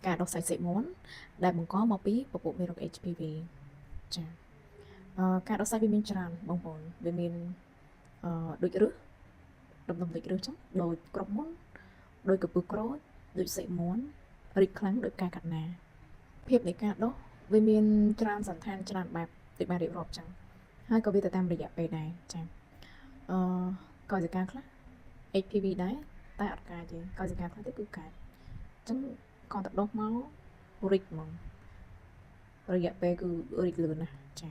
ការដុសសាច់សាច់មាន់ដែលបង្កមកពីពពួកមេរោគ HPV ចាការដុសសាច់វាមានច្រើនបងប្អូនវាមានដូចរឹសដុំដុំដូចរឹសចឹងដូចក្របមុនដូចកពឹសក្រូចដូចសាច់មាន់រីកខ្លាំងដូចផ្កាកាត់ណាភាពនៃការដុសវាមានច្រើនសន្តានច្រើនបែបដូចបានរៀបរាប់ចឹងហើយក៏វាទៅតាមរយៈពេលដែរចាកោសិកាខ្លះ HPV ដែរតែអត់កាចទេកោសិកាខ្លះទៀតគឺកាចអញ្ចឹងគាត់ទៅដុសមករីកហ្មងរយៈពេលគឺរីកលឿនណាស់ចា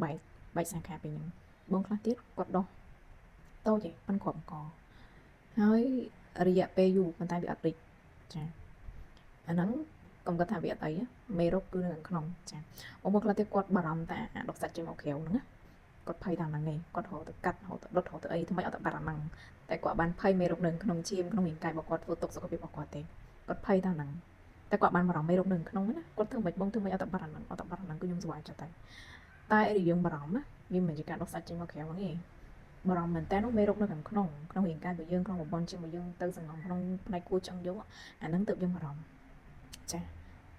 បែកបែកសាខាពីហ្នឹងបងខ្លះទៀតគាត់ដុសតូចឯងប៉ុនគ្រាប់អង្គហើយរយៈពេលយូរប៉ុន្តែវាអត់រីកចាអាហ្នឹងកុំគាត់ថាវាអត់អីមេរោគគឺនៅខាងក្នុងចាបងប្អូនខ្លះទៀតគាត់បារម្ភតែអាដុសសាច់ចេញមកក្រៅហ្នឹងណាគាត់ភ័យតាមហ្នឹងឯងគាត់រកទៅកាត់រកទៅដុតរកទៅអីធ្វើម៉េចអត់ទៅបាត់អាហ្នឹងតែគាត់បានភ័យមេរោគនៅក្នុងឈាមក្នុងរាងកាយរបស់គាត់ធ្វើទុកសុខភាពរបស់គាត់ទេគាត់ភ័យតាមហ្នឹងតែគាត់បានបារម្ភមេរោគនៅក្នុងណាគាត់ធ្វើមិនបងធ្វើមិនអត់ទៅបាត់អាហ្នឹងអត់ទៅបាត់អាហ្នឹងគឺខ្ញុំសុបាយចិត្តតែតែអីដែលយើងបារម្ភណាវាមិនមែនជាការដុសសាច់ចេញមកក្រៅហ្នឹងទេបារម្ភមែនតើនោះមេរោគនៅខាងក្នុងក្នុងរាងកាយរបស់យើងក្នុងប្រព័ន្ធឈាមរបស់យើងទៅសង្ងំក្នុងផ្នែកគួរឆ្អឹងយើងអាហ្នឹងទើបយើងបារម្ភចា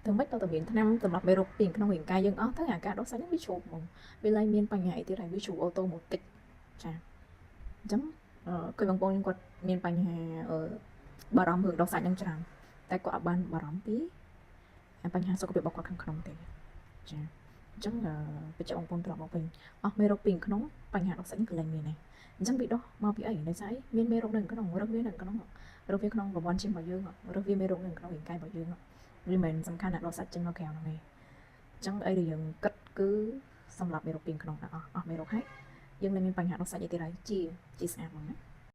ធ្វើម៉េចទៅតែមានថ្នាំសម្រាប់មេរោគពីក្នុងរាងកាយយើងអស់ទៅអាការដុសសាច់ហ្នឹងវាជ្រូកហ្មងវាលែងមានបញ្ហាអីទៀតហើយវាជ្រូក automatic ចាអញ្ចឹងគឺបងប្អូនគាត់មានបញ្ហាបារម្ភរឿងដុសសាច់ហ្នឹងច្រើនតែគាត់អត់បានបារម្ភពីបញ្ហាសុខភាពរបស់គាត់ខាងក្នុងទេចាអញ្ចឹងបញ្ជាក់បងប្អូនត្រឡប់មកវិញអស់មេរោគពីក្នុងបញ្ហាដុសសាច់គឺលែងមានហើយអញ្ចឹងវាដុសមកពីអីដោយសារអីមានមេរោគនៅក្នុងរឹសវានៅក្នុងរឹសវាក្នុងប្រព័ន្ធឈាមរបស់យើងរឹសវាមេរោគនៅក្នុងរាងកាយរបស់យើងវាមិនមែនសំខាន់ណាស់ដុសសាច់ចេញមកក្រៅហ្នឹងទេអញ្ចឹងអីដែលយើងគិតគឺសម្រាប់មេរោគពីក្នុងអស់អស់មេរោគហើយយើងនឹងមានបញ្ហាដុសសាច់អីទៀតហើយជាជាស្អាតហ្មងណា។